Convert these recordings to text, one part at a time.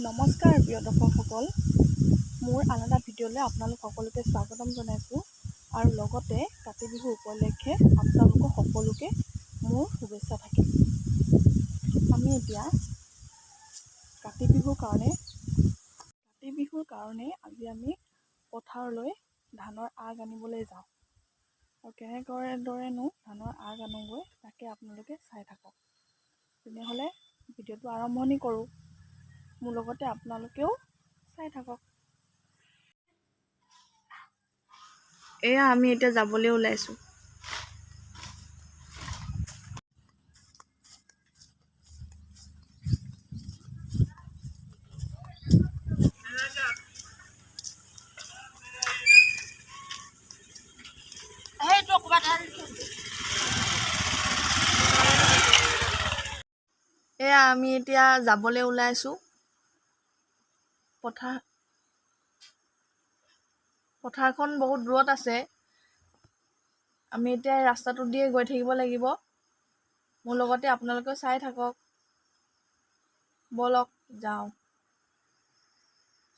নমস্কাৰ প্ৰিয় দৰ্শকসকল, মোৰ আন এটা ভিডিঅ'লৈ আপোনালোক সকলোকে স্বাগতম জনাইছোঁ আৰু লগতে কাতি বিহু উপলক্ষে আপোনালোকক সকলোকে মোৰ শুভেচ্ছা থাকিল। আমি এতিয়া কাতি বিহুৰ কাৰণে আজি আমি পথাৰলৈ ধানৰ আগ আনিবলৈ যাওঁ আৰু কেনেদৰেনো ধানৰ আগ আনোগৈ তাকে আপোনালোকে চাই থাকক। তেনেহ'লে ভিডিঅ'টো আৰম্ভণি কৰোঁ, মোৰ লগতে আপোনালোকেও চাই থাকক। এয়া আমি এতিয়া যাবলৈ ওলাইছোঁ। এয়া আমি এতিয়া যাবলৈ ওলাইছোঁ। পথাৰখন বহুত দূৰত আছে। আমি এতিয়া ৰাস্তাটো দিয়ে গৈ থাকিব লাগিব। মোৰ লগতে আপোনালোকেও চাই থাকক। ব'লক যাওঁ,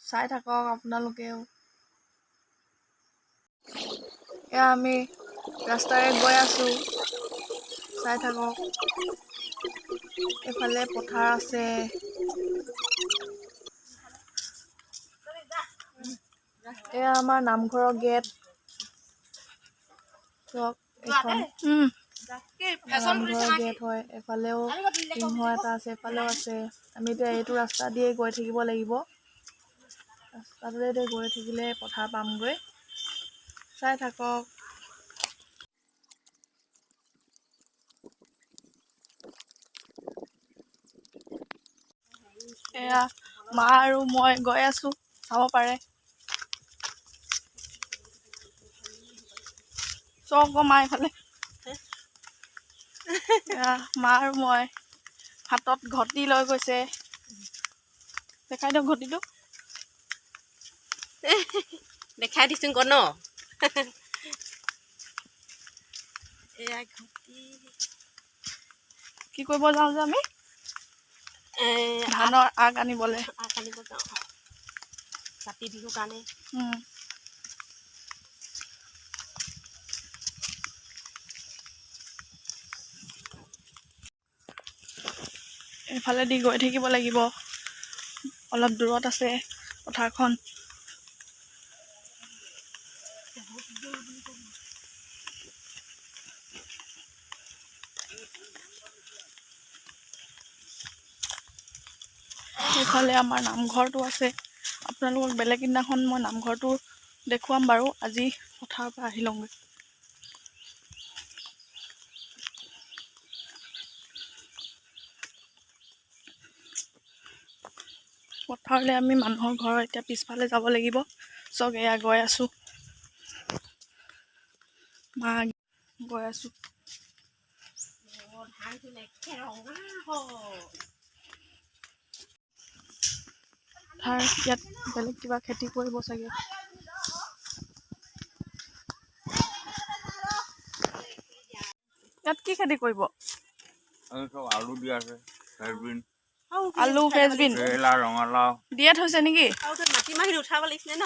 চাই থাকক আপোনালোকেও। এয়া আমি ৰাস্তাৰে গৈ আছোঁ, চাই থাকক। এইফালে পথাৰ আছে। এয়া আমাৰ নামঘৰৰ গেট। চাওক, এইখন নামঘৰৰ গেট হয়। এফালেও সিংহ এটা আছে, এফালেও আছে। আমি এতিয়া এইটো ৰাস্তা দিয়ে গৈ থাকিব লাগিব। ৰাস্তাটোৰে গৈ থাকিলে পথাৰ পামগৈ। চাই থাকক। এয়া মা আৰু মই গৈ আছো, চাব পাৰে। চাওক আকৌ মা এইফালে। এয়া মা আৰু মই হাতত ঘটি লৈ গৈছে। দেখাই দিয়ক ঘটিটো। দেখাই দিছো ক ন। এয়া ঘটি। কি কৰিব যাওঁ যে আমি? ধানৰ আগ আনিবলৈ। আগ আনিব যাওঁ কাতি বিহুৰ কাৰণে। এইফালেদি গৈ থাকিব লাগিব, অলপ দূৰত আছে পথাৰখন। সেইফালে আমাৰ নামঘৰটো আছে। আপোনালোকক বেলেগ দিনাখন মই নামঘৰটো দেখুৱাম বাৰু, আজি পথাৰৰ পৰা আহি লওঁগৈ। পথাৰলৈ আমি মানুহৰ ঘৰৰ এতিয়া পিছফালে যাব লাগিব। চাওক, এয়া গৈ আছোঁ, মা গৈ আছোঁ। ধানটো একে ৰঙা হ'ল। পথাৰ ইয়াত বেলেগ কিবা খেতি কৰিব চাগে। ইয়াত কি খেতি কৰিব? চব আলু দিয়া আছে, ফ্ৰেঞ্চবিন। আলু, ফ্ৰেঞ্চবিন। কেৰেলা, ৰঙালাও। দিয়ে থৈছে নেকি? আৰু মাটিমাহখিনি উঠাব লাগিছিলে ন।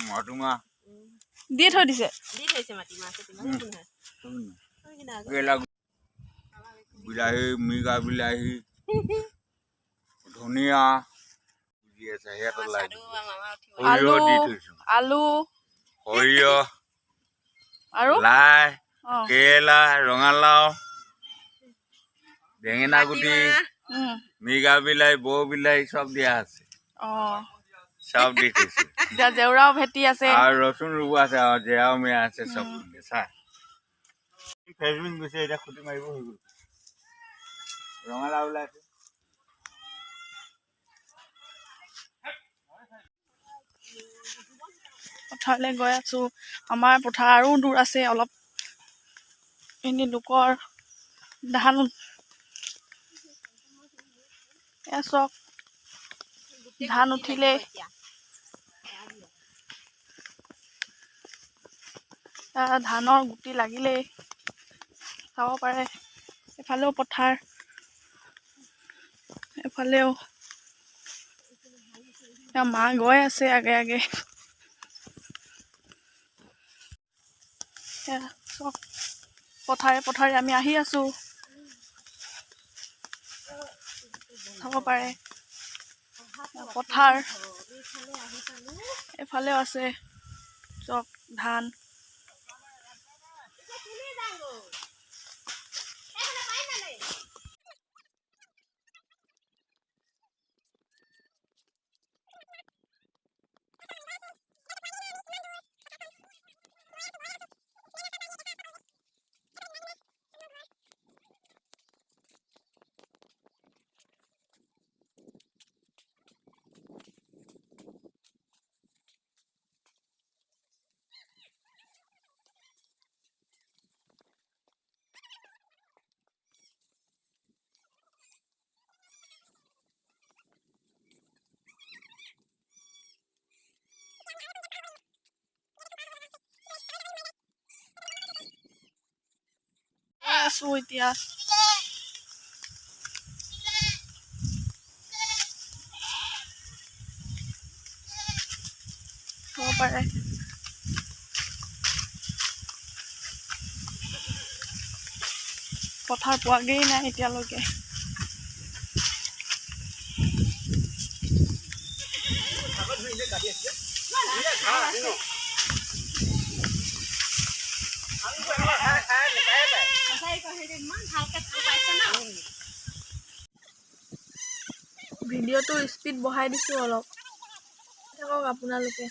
মাটিমাহ। দিয়ে থৈ দিছে। দি থৈছে মাটিমাহ আছে। কিমান কেৰেলা, বিলাহী, মিৰিকা বিলাহী, ধনিয়া দি আছে। সিহঁতৰ আলু। সৰিয়হ দি থৈছো। আলু। সৰিয়হ। আৰু লাই, অঁ। কেৰেলা, ৰঙালাও, বেঙেনা গুটি, মিৰিকা বিলাহী, বৰ বিলাহী চব দিয়া আছে। চব দি থৈছো। এতিয়া জেওৰাও ভেটি আছে। আৰু ৰচুন ৰুব আছে আৰু জেৰাও মেৰা আছে চব। চাই, ফ্ৰেঞ্চবিন গৈছে, এতিয়া খুটি মাৰিব হৈ গ'ল। ৰঙালাও ওলাইছে। পথাৰলৈ গৈ আছোঁ। আমাৰ পথাৰ আৰু দূৰ আছে অলপ। এনেই লোকৰ ধান। এয়া চাওক, ধান উঠিলে। ধানৰ গুটি লাগিলেই, চাব পাৰে। এফালেও পথাৰ, এফালেও। মা গৈ আছে আগে আগে। চব পথাৰে পথাৰে আমি আহি আছোঁ, চাব পাৰে পথাৰ। এইফালেও আছে চব ধান। আছো এতিয়া। হ'ব পাৰে। পথাৰ পোৱাগেই নাই এতিয়ালৈকে। ভিডিঅ'টো স্পীড বঢ়াই দিছোঁ অলপ, থাকক আপোনালোকে।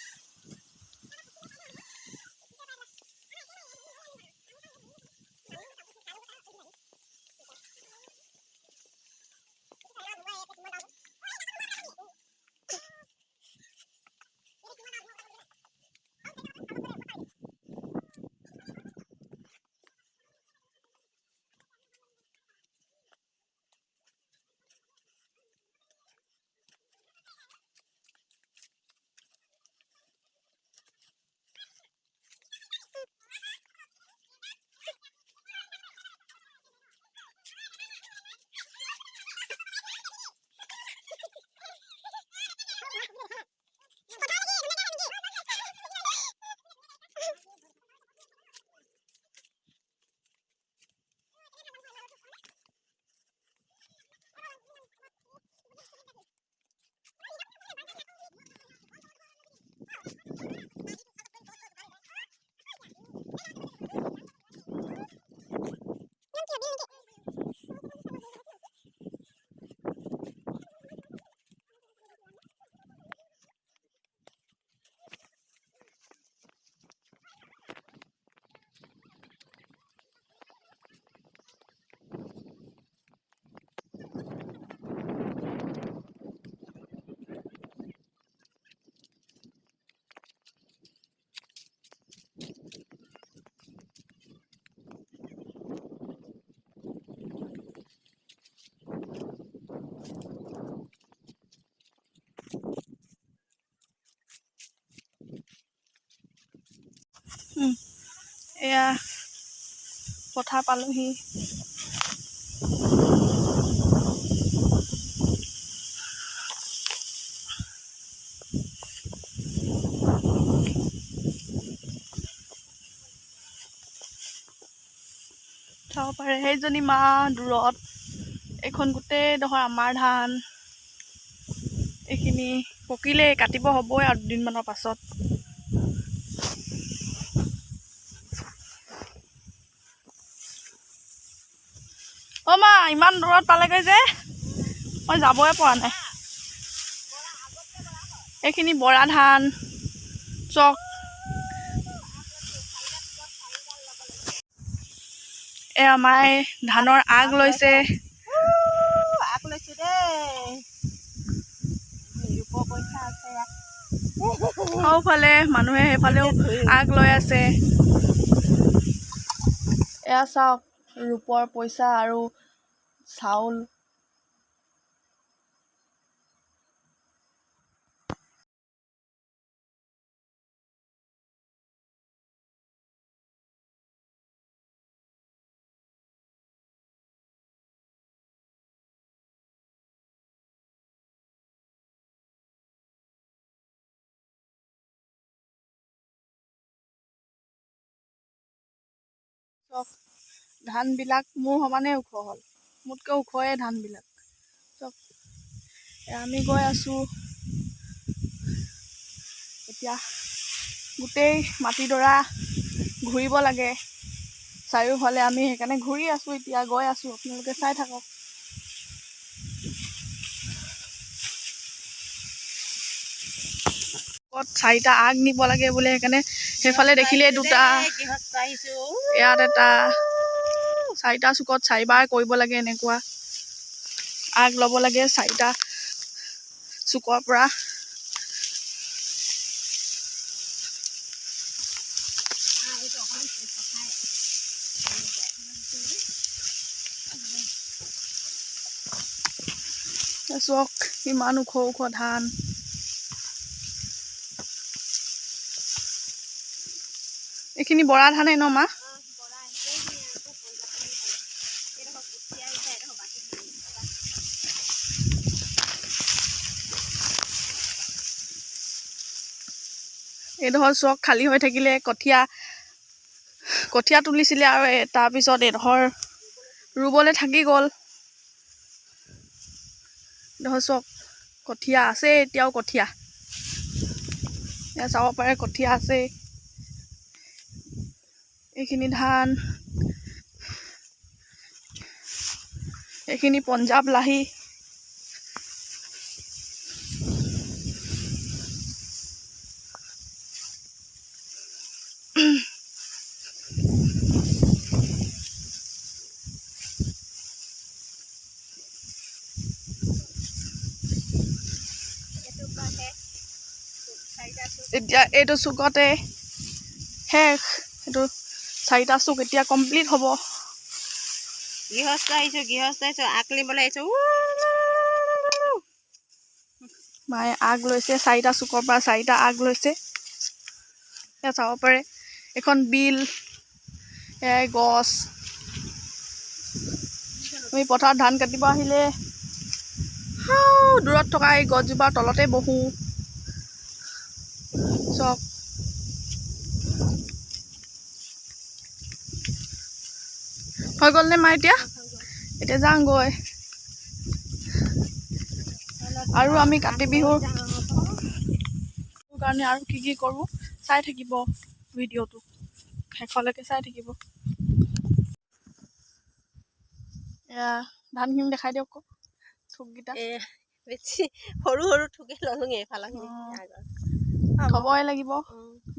এয়া পথাৰ পালোহি। চাব পাৰে সেইজনী মা দূৰত। এইখন গোটেইডোখৰ আমাৰ ধান। এইখিনি পকিলে কাটিব হ'বই আৰু দুদিনমানৰ পাছত। অ' মা, ইমান দূৰত পালেগৈ যে মই যাবই পৰা নাই। এইখিনি বৰা ধান চক। এয়া মায়ে ধানৰ আগ লৈছে। আগ লৈছো দেই। পইচা আছে। সৌফালে মানুহে সেইফালেও আগ লৈ আছে। এয়া চাওক ৰূপৰ পইচা আৰু চাউল। চাওক, ধানবিলাক মোৰ সমানে ওখ হ'ল, মোতকৈ ওখয়ে ধানবিলাক। চাওক, এয়া আমি গৈ আছোঁ এতিয়া। গোটেই মাটিডৰা ঘূৰিব লাগে চাৰিওফালে, আমি সেইকাৰণে ঘূৰি আছোঁ এতিয়া, গৈ আছোঁ, আপোনালোকে চাই থাকক। ক'ত চাৰিটা আগ নিব লাগে বোলে, সেইকাৰণে সেইফালে দেখিলে দুটা, গৃহস্থ আহিছো। ইয়াত এটা, চাৰিটা চুকত চাৰিবাৰ কৰিব লাগে। এনেকুৱা আগ ল'ব লাগে চাৰিটা চুকৰ পৰা। চাওক, ইমান ওখ ওখ ধান। এইখিনি বৰা ধানেই ন মা? এইডোখৰ চক খালী হৈ থাকিলে কঠীয়া কঠীয়া তুলিছিলে আৰু তাৰপিছত এইডোখৰ ৰুবলৈ থাকি গ'ল। এইডোখৰ চক কঠীয়া আছে এতিয়াও, কঠীয়া এয়া চাব পাৰে, কঠীয়া আছে। এইখিনি ধান, এইখিনি পঞ্জাৱ লাহি। এতিয়া এইটো চুকতে শেষ, এইটো চাৰিটা চুক এতিয়া কমপ্লিট হ'ব। গৃহস্থ আহিছো, গৃহস্থ আহিছো, আগ নিবলৈ আহিছো। মায়ে আগ লৈছে, চাৰিটা চুকৰ পৰা চাৰিটা আগ লৈছে। এয়া চাব পাৰে, এখন বিল, এয়াই গছ। আমি পথাৰত ধান কাটিব আহিলে দূৰত থকা এই গছজোপাৰ তলতে বহোঁ। চব হৈ গ'ল নে মা? এতিয়া এতিয়া যাওঁগৈ। আৰু আমি কাতি বিহুৰ কাৰণে আৰু কি কি কৰোঁ চাই থাকিব, ভিডিঅ'টো শেষলৈকে চাই থাকিব। এয়া ধানখিনি দেখাই দিয়ক আকৌ, থোককেইটা। বেছি সৰু সৰু থোকে ল'লোঙে এইফালৰখিনি আগৰ। থ'বই লাগিব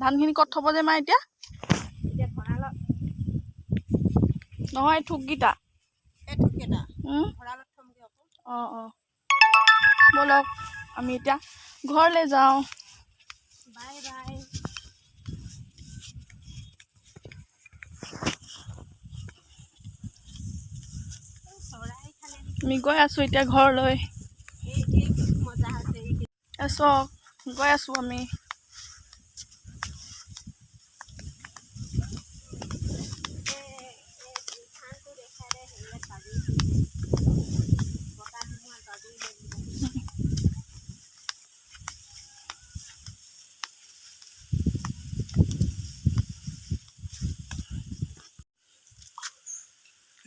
ধানখিনি। ক'ত থ'ব যে মা এতিয়া? এতিয়া ভঁৰালত। নহয়, থোককেইটা। এই থোককেইটা ভঁৰালত থ'মগৈ আকৌ। অঁ অঁ, ব'লক আমি এতিয়া ঘৰলৈ যাওঁ। Bye bye. চৰাই খালে। আমি গৈ আছোঁ এতিয়া ঘৰলৈ। এই এই মজা আছে এই। চাওক, গৈ আছোঁ আমি। ধানটো দেখাই দে, হেৰিয়াত বাগৰি পৰিলে, বতাহ ধুমুহাত বাগৰিলে বুলি।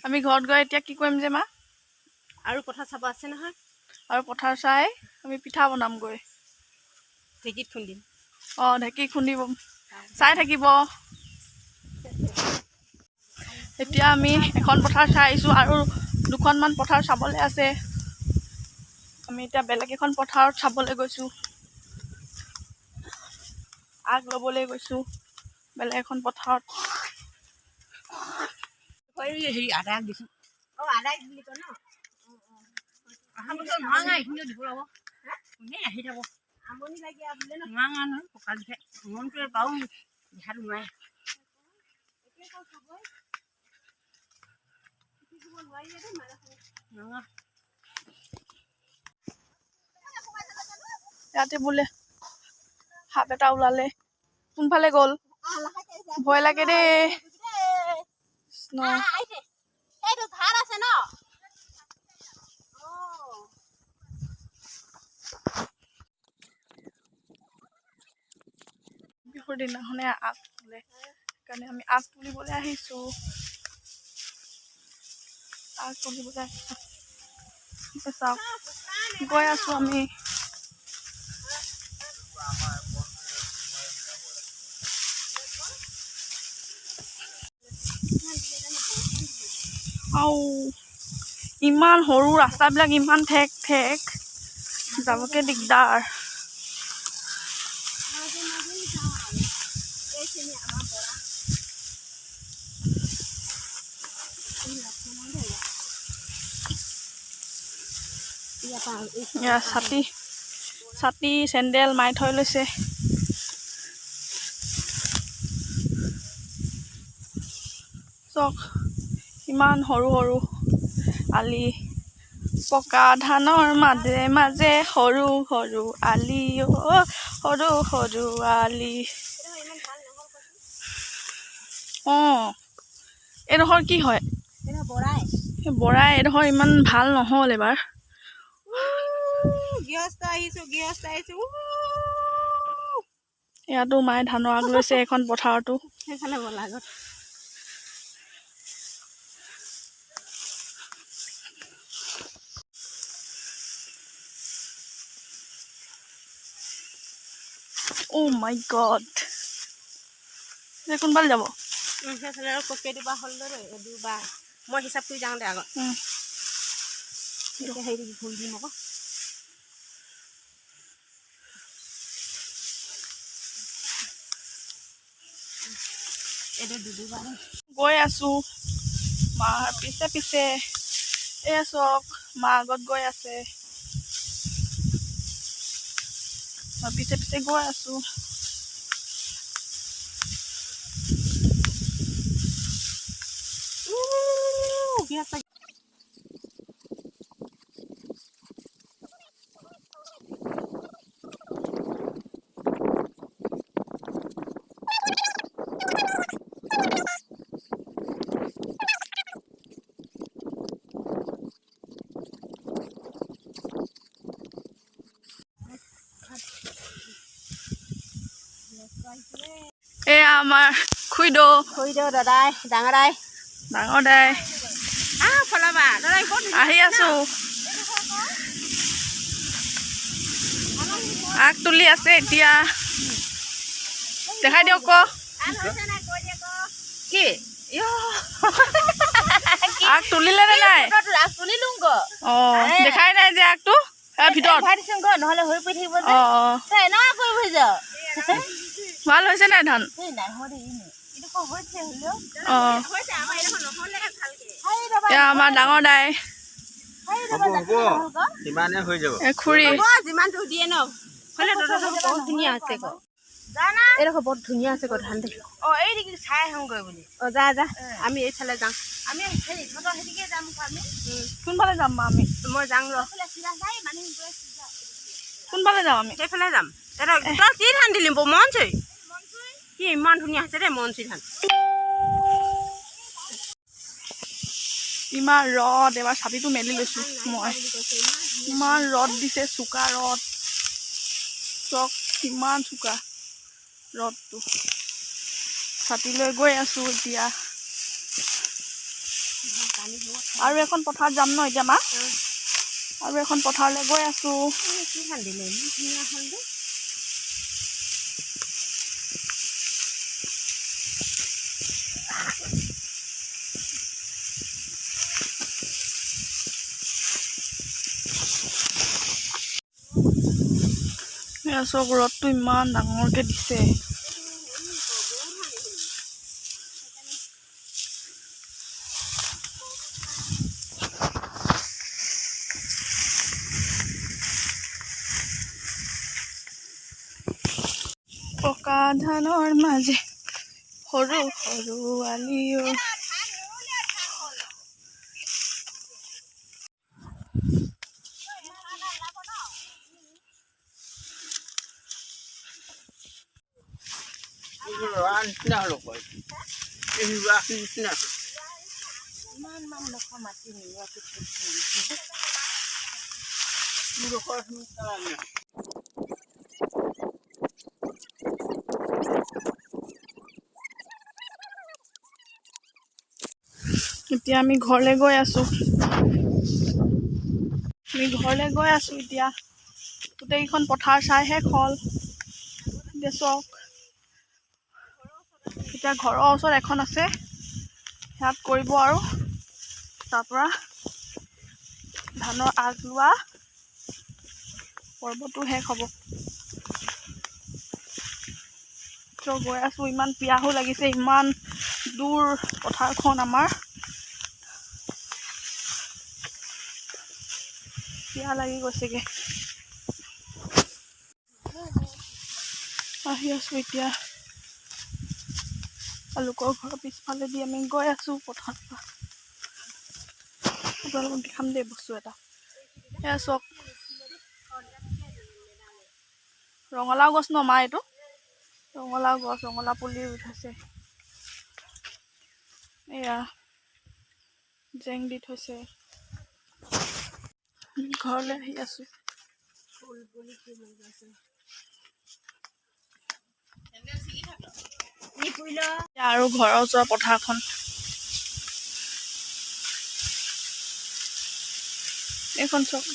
আমি ঘৰত গৈ এতিয়া কি কৰিম যে মা? আৰু পথাৰ চাব আছে নহয়। আৰু পথাৰ চাই আমি পিঠা বনামগৈ। ঢেঁকীত খুন্দিম। অঁ, ঢেঁকী খুন্দিব, চাই থাকিব। এতিয়া আমি এখন পথাৰ চাই আহিছোঁ, আৰু দুখনমান পথাৰ চাবলৈ আছে। আমি এতিয়া বেলেগ এখন পথাৰত চাবলৈ গৈছোঁ, আগ ল'বলৈ গৈছোঁ বেলেগ এখন পথাৰত। হেৰি আদা দিছোঁ। অঁ, আদা বুলি কয় ন? অহা বছৰ নোৱাৰা, এইখিনিও দিব লাগিব। এনেই আহি থাকো। আমনি লাগে আৰু বোলে ন? নোৱাৰা নহয়, কঁকাল বিষাই, মনটোৱে পাওঁ দেহাটো নোৱাৰে। নোৱাৰা। ইয়াতে বোলে সাপ এটা ওলালে, কোনফালে গ'ল? ভয় লাগে দেই। কৃষ্ণ। এইটো ধান আছে ন? বিহুৰ দিনাখনে আগ তোলে, সেইকাৰণে আমি আগ তুলিবলৈ আহিছোঁ। আগ তুলিবলৈ আহিছোঁ। চাওক, গৈ আছোঁ আমি। আৰু ইমান সৰু ৰাস্তাবিলাক, ইমান ঠেক ঠেক, যাবকে দিগদাৰ। মাজে মাজে যাওঁ আৰু এইখিনি আমাৰ বৰা। এই লক্ষণৰ দেই ইয়াৰ পৰা এইখিনি। এয়া ছাতি ছাতি চেণ্ডেল মাৰি থৈ লৈছে। চাওক, ইমান সৰু সৰু আলি। পকা ধানৰ মাজে মাজে সৰু সৰু আলি অ, সৰু সৰু আলি। ইমান ভাল নহ'ল কৈছো। অঁ, এইডোখৰ কি হয়? এইডোখৰ বৰাই। এই বৰাই এইডোখৰ ইমান ভাল নহ'ল এবাৰ। গৃহস্থ আহিছো, গৃহস্থ আহিছো। ইয়াতো মায়ে ধানৰ আগ লৈছে এখন পথাৰতো। সেইফালে ব'লা আগত। অ' মাই গড, কোনফালে যাব? সেইফালে আৰু কেইদোবা হ'ল দেই, দুবাৰ মই হিচাপ কৰি যাওঁ দে আগত। এতিয়া হেৰি ঘূৰি দিম আকৌ। এইটো দুদুবা দেই। গৈ আছো মাৰ পিছে পিছে। এয়া চাওক, মা আগত গৈ আছে, মই পিছে পিছে গৈ আছো। গৃহস্থ। এয়া আমাৰ খুইদৌ। খুৰীদেউ, দাদাই, ডাঙৰ দাই। ডাঙৰ দাই। আহ, ফলাবা দাদাই ক'ত? আহি আছো। আগ তুলি আছে এতিয়া, দেখাই দিয়ক ক। কি? আগ তুলিলে নে নাই? তুলিলো গ। অ, দেখাই নাই যে আগটো এ ভিতৰত ভৰাই দিছো গ, নহ'লে হৈ পৰি থাকিব যে। অ। তই এনেকুৱা কৰিব যাও। ভাল হৈছে নাই ধান? এই নাই হোৱা দেই, এনে এইডোখৰ হৈছে হ'লেও। অ। হৈছে, আমাৰ এইডোখৰ নহ'লে ভালকে। এয়া আমাৰ ডাঙৰ দাই। হ'ব হ'ব, সিমানে হৈ যাব। এ খুৰী। হ'ব, যিমানটো দিয়ে ন হ'লে। তহঁতৰ বহুত ধুনীয়া হৈছে ক, এইডোখৰ বহুত ধুনীয়া আছে ক ধান দেই। অ, এই দেখি চাই আহোঁগৈ বুলি। অ, যা যা, আমি এইফালে যাওঁ। আমি হেৰি তহঁতৰ সেইদিকে যাম আকৌ আমি। কোনফালে যাম বা আমি? মই যাওঁ ৰ। কোনফালে যাম আমি? সেইফালে যাম। তই কি ধান দিলি? মনচুই কি ইমান ধুনীয়া হৈছে দেই মনচুই ধান। ইমান ৰ'দ, এবাৰ ছাতিটো মেলি লৈছো মই। ইমান ৰ'দ দিছে, চোকা ৰ'দ। চাওক, কিমান চোকা ৰ'দটো। ছাতি লৈ গৈ আছো এতিয়া। আৰু এখন পথাৰত যাম ন এতিয়া মা? আৰু এখন পথাৰলৈ গৈ আছো। কি ধান দিলে ইমান ধুনীয়া হ'ল দেই? এয়া চাওক, ৰ'দটো ইমান ডাঙৰকে দিছে। পকা ধানৰ মাজে সৰু সৰু আলি অ। ৰোৱা নিচিনা হ'লো কয়, এই ৰোৱা নিচিনা হ'ল। ইমান মান ডোখৰ মাটি নোৰোৱাকৈ থৈ দিছে। তোৰডোখৰ নিচিনা। এতিয়া আমি ঘৰলৈ গৈ আছোঁ। আমি ঘৰলৈ গৈ আছোঁ এতিয়া। গোটেইকেইখন পথাৰ চাই শেষ হ'ল। এতিয়া চাওক, এতিয়া ঘৰৰ ওচৰত এখন আছে, সেয়াত কৰিব আৰু তাৰপৰা ধানৰ আগ লোৱা পৰ্বটো শেষ হ'ব। ত' গৈ আছোঁ। ইমান পিয়াহো লাগিছে, ইমান দূৰ পথাৰখন আমাৰ, পিয়াহ লাগি গৈছেগৈ। আহি আছোঁ এতিয়া। লোকৰ ঘৰৰ পিছফালেদি আমি গৈ আছোঁ পথাৰৰ পৰা। আপোনালোকক দেখাম দেই বস্তু এটা। এয়া চাওক, ৰঙালাও গছ ন মা? এইটো ৰঙালাও গছ, ৰঙালাও পুলি ৰুই থৈছে। এয়া জেং দি থৈছে। আমি ঘৰলৈ আহি আছোঁ। ফুল বুলি কি আছে? এতিয়া আৰু ঘৰৰ ওচৰৰ পথাৰখন এইখন চাওক।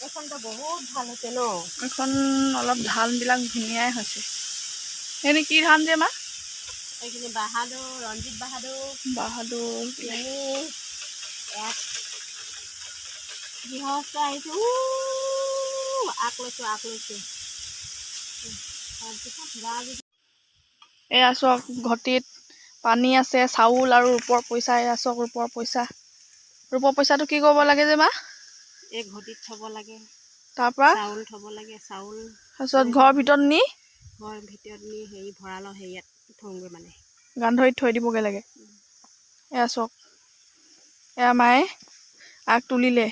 এইখনতো বহুত ভাল হৈছে ন? এইখন অলপ ধানবিলাক ধুনীয়াই হৈছে। এইখিনি কি ধান যে মা? এইখিনি বাহাদুৰ, ৰঞ্জিত বাহাদুৰ। বাহাদুৰ। তিনি এক গৃহস্থ আহিছো। আগ লৈছো, আগ লৈছো। তাৰপিছত গা এয়া চাওক, ঘটিত পানী আছে, চাউল আৰু ৰূপৰ পইচা। এয়া চাওক, ৰূপৰ পইচা। ৰূপৰ পইচাটো কি কৰিব লাগে যে মা? এই ঘটিত থ'ব লাগে। তাৰপৰা? চাউল থ'ব লাগে, চাউল। তাৰপিছত ঘৰৰ ভিতৰত নি ঘৰৰ ভিতৰত নি হেৰি ভঁৰালৰ হেৰিয়াত থওঁগৈ মানে। গান্ধৰিত থৈ দিবগৈ লাগে। এয়া চাওক, এয়া মায়ে আগ তুলিলে।